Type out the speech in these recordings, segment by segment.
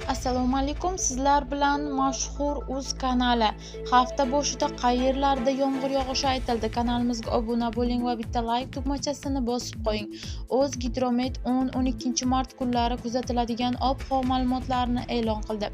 Assalomu alaykum, sizlar bilan Mashhur Uz kanali. Hafta boshida qayerlarda yomg'ir yog'ishi aytildi. Kanalimizga obuna bo'ling va bitta like tugmachasini bosib qo'ying. O'zgidromet 10-12 mart kunlari kuzatiladigan ob-havo ma'lumotlarini e'lon qildi.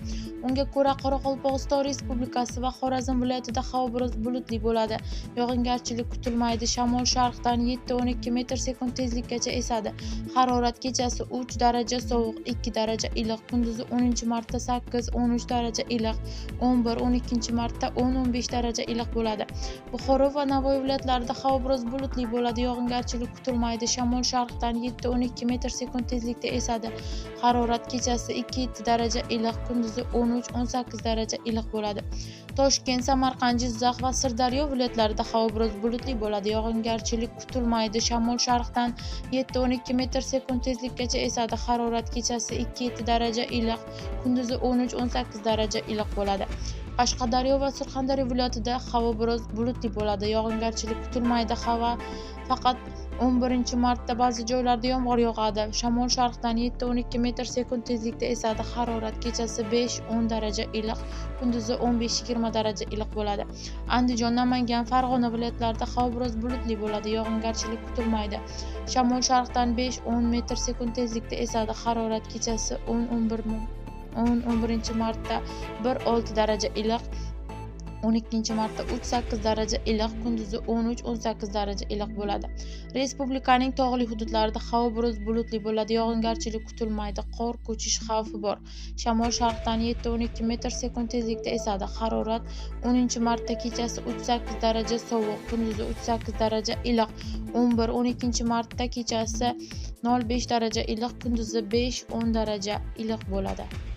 Unga ko'ra, Qoraqalpog'iston Respublikasi va Xorazm viloyatida havo biroz bulutli bo'ladi. Yog'ingarchilik kutilmaydi. Shamol sharqdan 7-12 metr sekund tezlikgacha esadi. Harorat kechasi 3 daraja sovuq, 2 daraja iliq, kunduzi 10 martda 8-13 daraja iliq, 11-12 martda 10-15 daraja iliq bo'ladi. Buxoro va Navoiy viloyatlarida havo biroz bulutli bo'ladi, yog'ingarchilik kutilmaydi. Shamol sharqdan 7-12 metr sekund tezlikda esadi. Harorat kechasi 2-7 daraja iliq, kunduzi 13-18 daraja iliq bo'ladi. Toshkent, Samarqand, Jizzax va Sirdaryo viloyatlarida havo biroz bulutli bo'ladi, yog'ingarchilik kutilmaydi. Shamol sharqdan 7-12 metr sekund tezlikgacha esadi. Harorat kechasi 2-7 daraja iliq, kunduzi 13-18 daraja iliq bo'ladi. Qashqadaryo va Surxondaryo viloyatida havo biroz bulutli bo'ladi, yog'ingarchilik kutilmaydi. Havo faqat 11 martda ba'zi joylarda yomg'ir yog'adi. Shamol sharqdan 7-12 metr sekund tezlikda esadi. Harorat kechasi 5-10 daraja iliq, kunduzi 15-20 daraja iliq bo'ladi. Andijon, Namangan, Farg'ona viloyatlarida havo biroz bulutli bo'ladi, yog'ingarchilik kutilmaydi. Shamol sharqdan 5-10 metr sekund tezlikda esadi. Harorat kechasi 10-11 martda 1-6 daraja iliq, 12 martda 3-8 daraja iliq, kunduzi 13-18 daraja iliq bo'ladi. Respublikaning tog'li hududlarida havo biroz bulutli bo'ladi, yog'ingarchilik kutilmaydi, qor ko'chish xavfi bor. Shamol sharqdan 7-12 metr sekund tezlikda esadi. Harorat 10 martda kechasi 3-8 daraja sovuq, kunduzi 3-8 daraja iliq, 11-12 martda kechasi 0-5 daraja iliq, kunduzi 5-10 daraja iliq bo'ladi.